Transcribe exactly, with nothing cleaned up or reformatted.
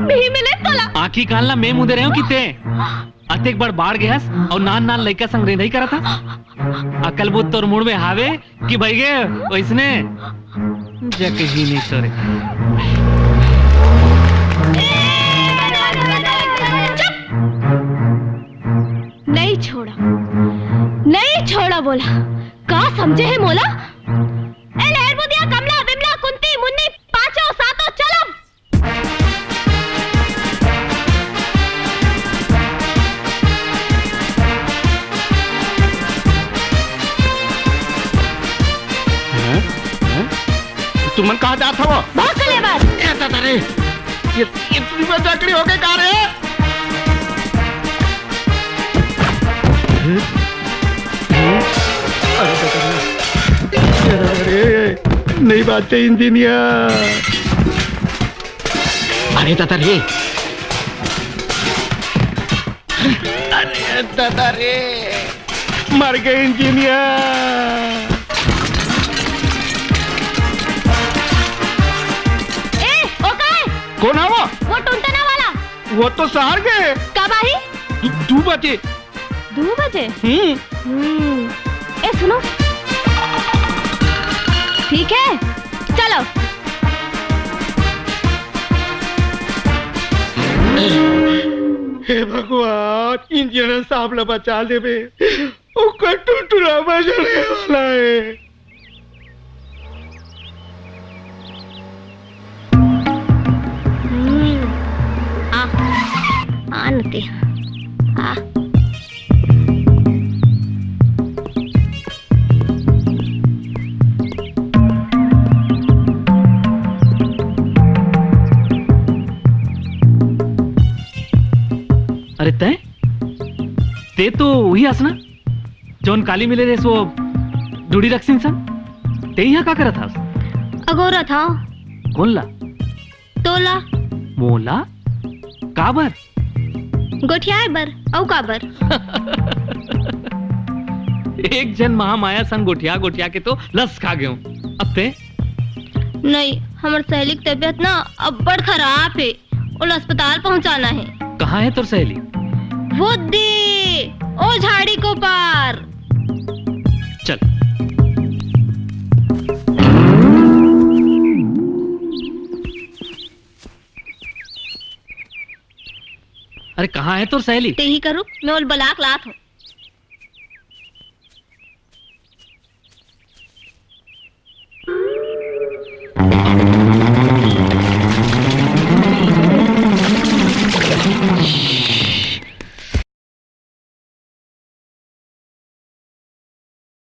नहीं मिले तोला। आँखी कान ला मैं मुदे रहे हो कि ते? अतेक बड़ बाढ़ गे हस अउ नान नान लइका संग रेंधई करत हस। अकल बुध तोर मुड़ में हावे कि भई गे वइसने? जग ही नहीं तोरे। चुप! नहीं छोड़ा, नहीं छोड़ा बोला। का समझे हे मोला? ए लहर बुधिया, कमला, विमला, कुंती, मुन्नी, पांचों, सातों, चलो। हैं? हैं? तुमन कहाँ जात हवो? भाग चले बस। ए दादा रे, ये, ये तुमन जाकड़ी हो गए का रे? अरे दादा रे, अरे, नहीं बात है इंजीनियर। अरे दादा रे, अरे दादा रे, मर गए इंजीनियर। ए, ओ काय? कौन है वो? वो टुनटना वाला। वो तो शहर गए। कब आही? दू, दू बजे। दू बजे? हम्म। हम्म। ए, सुनो। ठीक है, चलो। हे भगवान, इंजीनियर साहब ला बचा लेबे। ओकर टुलटुला बजने वाला है। हम्म, आ, आ न ते, आ। अरे तैं, ते तो वही आस ना? जौन काली मिले रेहेस वो डूडी रक्सिन संग? ते इहाँ का करत हस? अगोरत हंव। कोन ला? तोला। मोला? काबर? गोठियाए बर, अउ काबर? एक झन महामाया संग गोठिया गोठिया के तो लस खा गेंव। अब ते? नहीं, हमर सहेली के तबीयत ना अब्बड़ खराब हे। ओला अस्पताल पहुंचाना हे। कहाँ हे तोर सहेली? वो दे, ओ झाड़ी को पार। चल। अरे, कहाँ हे तोर सहेली? तेही करू, मैं ओला बलाक लात हंव।